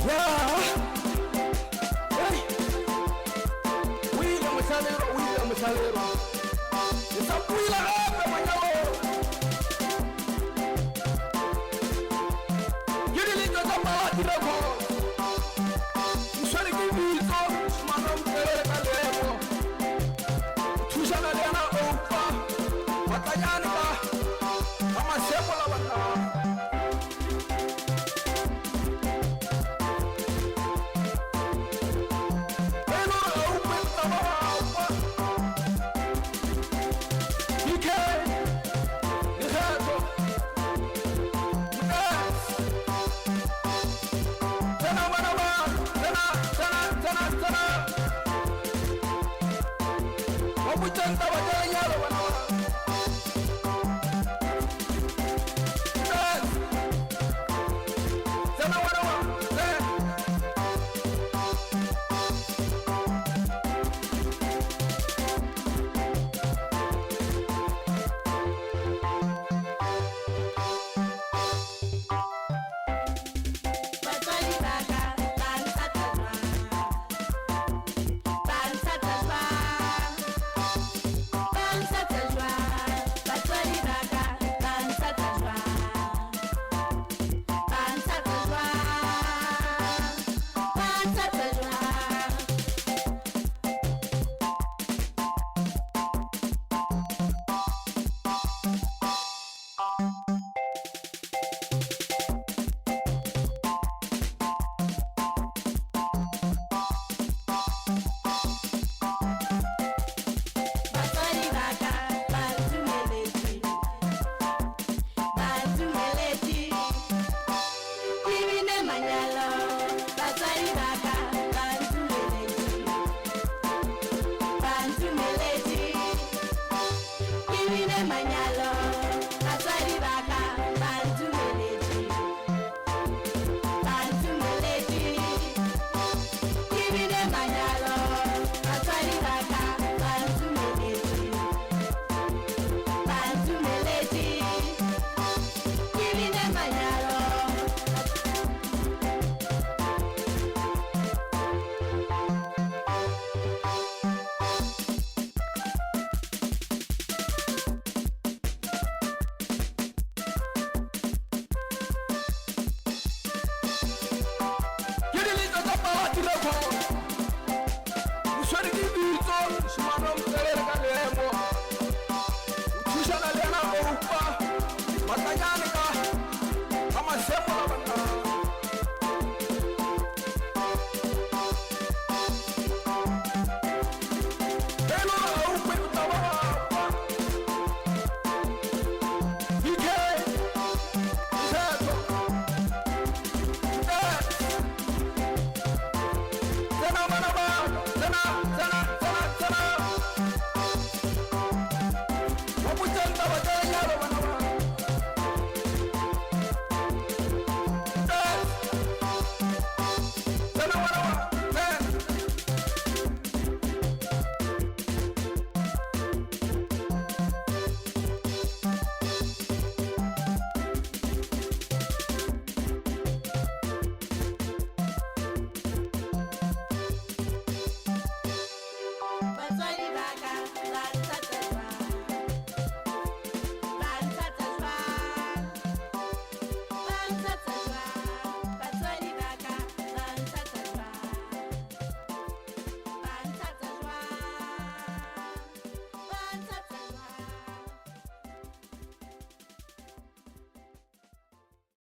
Ya. Hey. O ile mohlabero, o ile mohlabero. Ke sa buile gape manyalo. Ke diletšo tša Palati Records. Ke swere ke bitso, mošemane o motelele ka leemo. Thušana le yena Oupa, Matlanyane ka ga Masemola banna. Ge e le gore ga o kwe taba wa kwa. DK, Lekgetho, Mokase. Tsena bana ba, tsena, tsena, tsena, tsena. Ba botšang taba tša lenyalo bana ba. Mokase. Tsena bana ba, tsena. Batswadi ba ka ba nthata jwang? Ba nthata jwang? Ba nthata jwang? Batswadi ba ka ba nthata jwang? Ba nthata jwang? Ba nthata jwang? Batswadi ba ka ba ntumeletse, ba ntumeletse ke bine manyalo. Batswadi ba ka ba ntumeletse, ba ntumeletse ke bine manyalo. Batswadi ba ka ba ntumeletse, ba ntumeletse ke bine manyalo. Batswadi ba ka ba ntumeletse, ba ntumeletse ke bine manyalo. Ke diletšo tša Palati Records. Ke swere ke bitso, mošemane o motelele ka leemo. O thušana le yena Oupa, Matlanyane ka ga Masemola banna. Ge e le gore ga o kwe taba wa kwa. DK, Lekgetho, Mokase. Tsena bana ba.